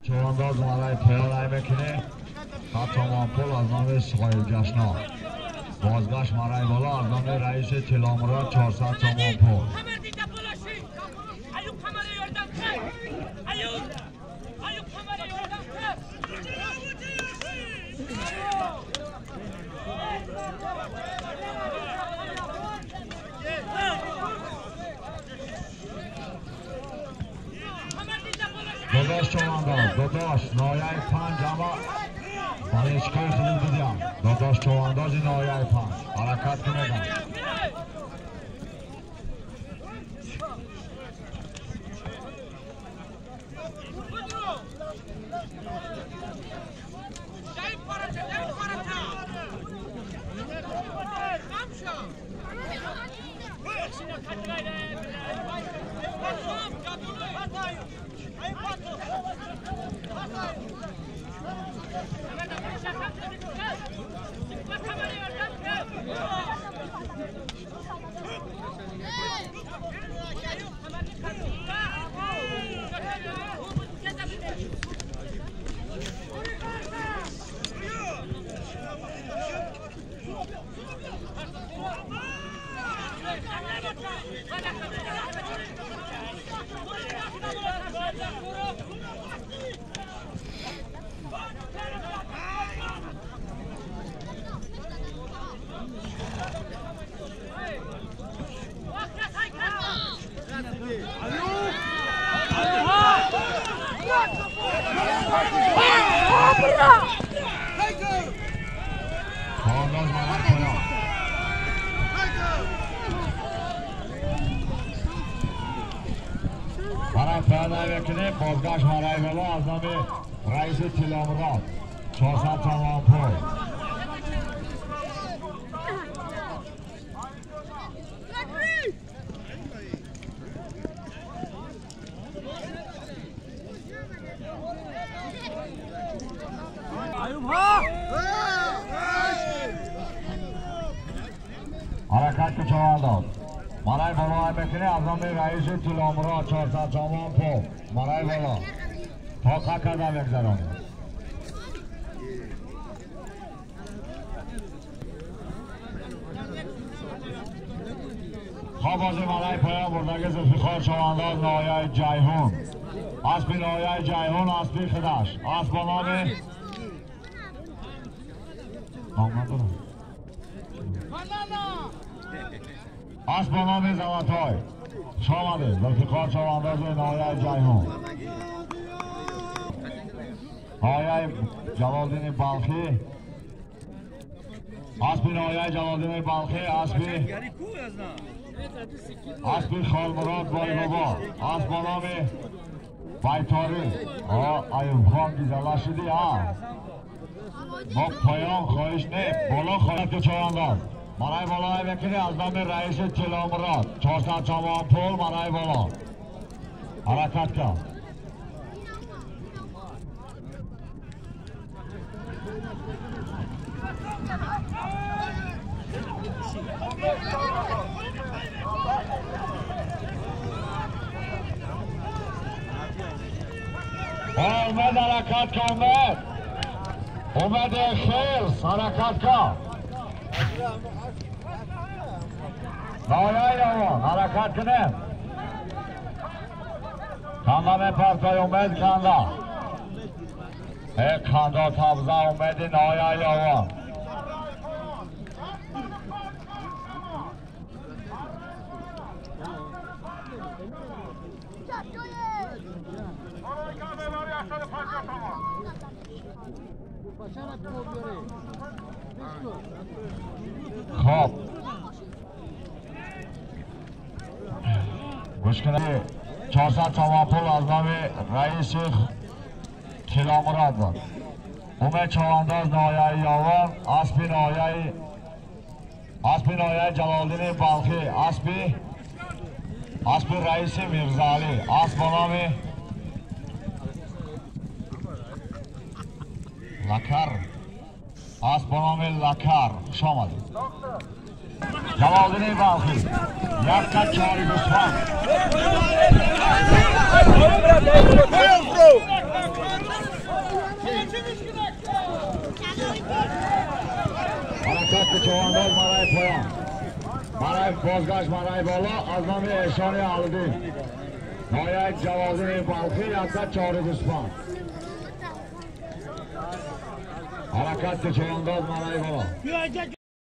چوانداز مرای پایان میکنه 100 تومان پول از نام سهیل جشنا. بازگشت مرای بالا از نام رئیس تلامراد 400 تومان پول. داداش چوانداز داداش نایه 5 اما بالشکای خودم دیدم. داداش چوانداز نایه 5 حرکت کنه. بازگشت مرای بالا از نام رئیس تلامراد 400 تومان پول. حرکت که چوانداز مرای بالا میکنه از نام رئیس تلامراد 400 تومان پول. مرای بالا تا کردم بگذرانه. خواب بازی مرای پایان بردگی زلفیخار چوانداز نایه جیحون. اسب نایه جیحون اسبی خدش اسب با نام اسب با نام زواتای. شامده زلفیقار چوانداز نایه جیحون. نایه جلالدین بلخی اسب نایه جلالدین بلخی اسب خالمراد بای بابا اسب با نام بایتاری. ایوب خان گیزله شدی ها. ما پایان خواهش نه بالا خواهد که چوانداز مرای بالا میکنه از نام رئیس تلامراد 400 تومان پول. مرای بالا حرکت کن. اومد حرکت کن. اومد اومد خیرس حرکت کن. نایه یوان حرکت کنیم. کاندا میپرتای اومد کاندا کاندا تبزه اومد نایه یوان. خب گوش کنه 400 تومان پول از نام رئیس تلامراد بود. اومد چوانداز نایه یاوان اسب نایه جلالدین بلخی اسب رئیس میرزالی اسب با نام لکر اسب با نام لکر. خوش آمدید. جلالدین بلخی یک قد چاری گوسفند. حرکت چوانداز برای پایان، برای بازگشت برای بالا از نام احسان علدین نایه جوازین بلخی 104 گوسفند. حرکت چوانداز برای بالا.